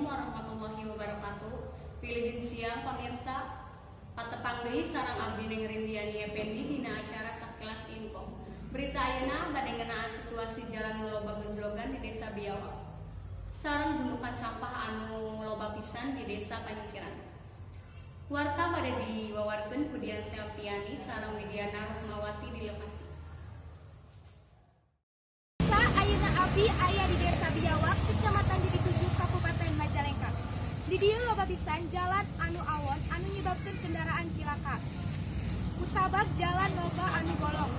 Warahmatullahi wabarakatuh. Wilujeng siang, pamirsa. Patepang deui sareng abdi, Neng Rindiani Effendi, dina acara Sakilas Info. Berita ayeuna bade ngeunaan situasi jalan nu loba gonjlogan di Desa Biawak sareng gundukan sampah anu loba pisan di Desa Panyingkiran. Warta bade diwawarkeun ku Dian Selviani sareng Widiana Rahmawati di lokasi. Sa ayeuna abdi aya di Desa Biawak, Kecamatan Jati 7, Kabupaten Majalengka. Di dieu loba pisan jalan anu awon anu nyebabkeun kendaraan cilaka. Kusabab jalan loba anu bolong.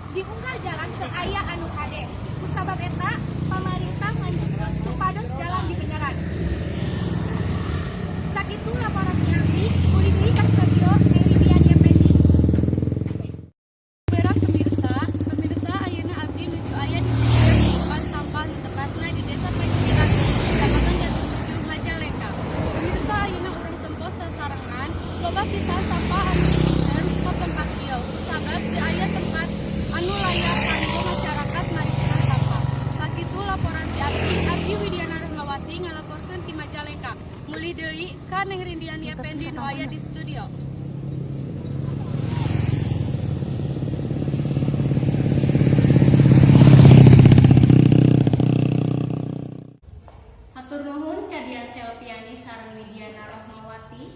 Di unggal jalan teu aya anu kade. Kusabab eta pamarintah nganjurkeun supados jalan dibeneran. Sakitu laporan abdi, mulih deui ka studio, Neng Rindiani Effendi. Berang pemirsa, pemirsa, ayeuna abdi nuju aya di pinggir tumpukan sampah, nu tepatna di Desa Panyingkiran, Kecamatan Jati 7, Majalengka. Pemirsa, ayeuna urang tempo sasarengan, loba pisan sampah anu dipikeun ka tempat ieu. Kusabab teu aya tempat anu layak kanggo masyarakat marikeun sampah. Sakitu laporan ti abdi, abdi Widiana Rahmawati ngalaporkeun ti Majalengka. Mulih deui ka Neng Rindiani Effendi nu aya di studio. Hatur nuhun ka Dian Selviani sareng Widiana Rahmawati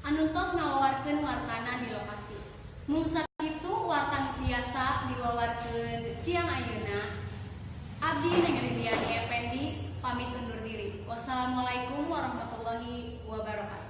anu tos ngawawarkeun wartana di lokasi. Mung sakitu warta nu tiasa diwawarkeun siang ayeuna. Abdi, Neng Rindiani Effendi, pamit undur diri. Wassalamualaikum warahmatullahi wabarakatuh.